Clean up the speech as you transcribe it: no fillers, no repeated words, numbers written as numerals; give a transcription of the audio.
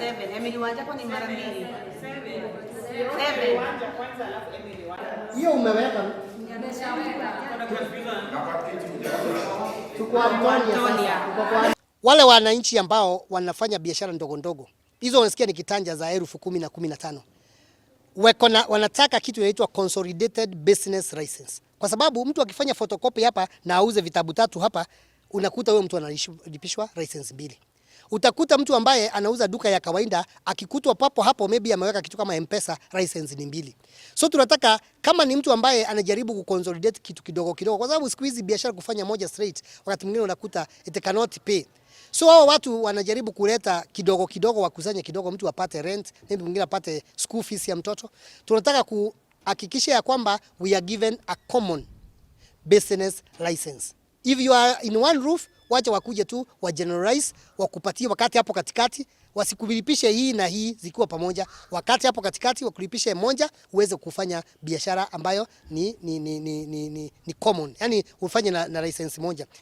Seven. Emily Wanja ni mara mbili. Seven. Hiyo umeweka. Tuko Antonia sasa. Tuko kwa wale wananchi ambao wanafanya biashara ndogo ndogo, hizo wanasikia ni kitanja za 10,000 na 15, weko na, wanataka kitu inaitwa consolidated business license, kwa sababu mtu akifanya photocopy hapa na auze vitabu tatu hapa, unakuta huyo mtu analipishwa license mbili. Utakuta mtu ambaye anauza duka ya kawaida akikutwa papo hapo maybe ameweka kitu kama M-Pesa, license ni mbili. So tunataka kama ni mtu ambaye anajaribu kuconsolidate kitu kidogo kidogo, kwa sababu siku hizi biashara kufanya moja straight, wakati mwingine unakuta it cannot pay. So hao watu wanajaribu kuleta kidogo kidogo, wakusanye kidogo, mtu apate rent, maybe mwingine apate school fees ya mtoto. Tunataka kuhakikisha ya kwamba we are given a common business license. If you are in one roof, wacha wakuje tu wa generalize wakupatie wakati hapo katikati, wasikulipishe hii na hii zikiwa pamoja. Wakati hapo katikati wakulipishe moja, uweze kufanya biashara ambayo ni common, yani ufanye na license moja.